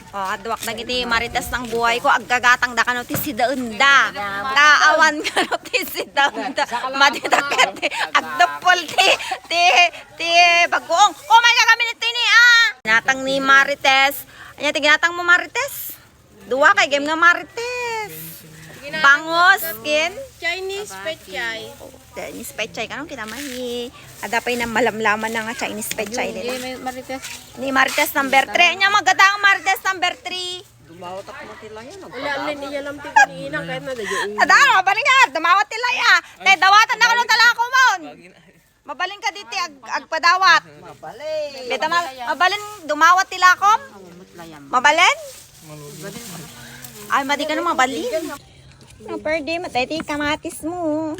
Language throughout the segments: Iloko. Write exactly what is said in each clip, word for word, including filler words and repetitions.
Oh, adduak dagiti marites ng buhay ko, aggagatang da kano ti sidaenda. Taawan kano ti sidaenda. Madita ket ti agduppol ti, ti, ti bagoong. Kumay ka kami ni Tini, ah! Ginatang ni Marites. Anya ti ginatang mo, Marites? Dua kay game nga Marites. Bangos, kin? Chinese pechay. Chinese pechay, kanong kinamahi? Ada pay na malamlaman na nga Chinese pechay nila. Ni Marites number three. Anya magada ang Marites number three? Wala, Lin, iya lang ti kaniina, kahit na dayo. Ada, mabalin nga, dumawat ti laya. Tay, dawatan na ko ng talakomon. Mabalin ka diti ag-, agpadawat. Beta ma-, mabalin dumawat ti lakom? Mabalin? Ay, madi ka na mabalin. No, pwede, matay ti kamatis mo.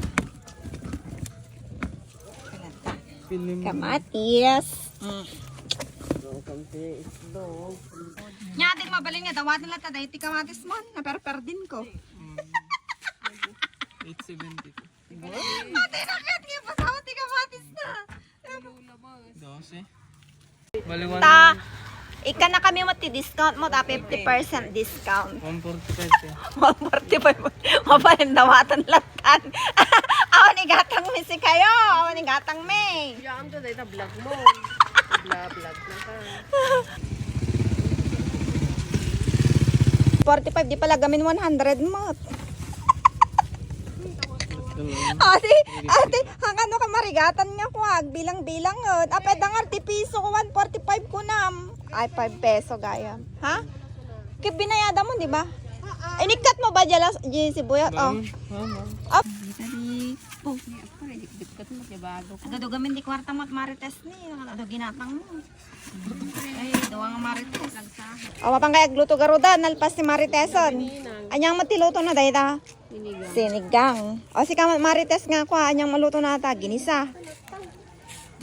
Kamatis. Mm. Nya, di mabalin nga, dawaten latta, dahil ti kamatis mo, naperperdin ko. Eight seventy. Pati na ket nga, pasawat ti kamatis na. Dose. Bali, one Ta, ika na kami mo ti discount mo, ta fifty percent discount. One forty-five, eh. One forty-five. Mabalin dawatan latan. Awan igatang mi si kayo. Awan igatang mi. Yan to, dahil na vlog mo. Vlog, vlog na ka. Forty-five, di pala gamin one hundred mo. Ate, ate, ang ano ka marigatan nga kuwag, bilang-bilang, oh. Apay, dangar ti piso ko, one forty-five ko nam. Ay, five peso, gaya. Ha? Kaya binayada mo, di ba? Inikkat mo ba dyan, las-, dyan sibuyas? Oh. Ma'am, ma'am, ma'am. Up. Oh. Agado gamin di kwarta mo at marites ni, agado ginatang mo. Ay, duwa nga marites. Awa pang kay agluto garuda, nalpas ni Mariteson. Anyang matiluto na dayta? Sinigang. O, si kamat Marites nga kwa, anyang maluto na ta, ginisa.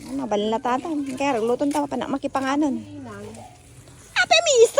Ano, mabalin na tatan. Kaya agluto ta, panak makipanganon. Ape, mister,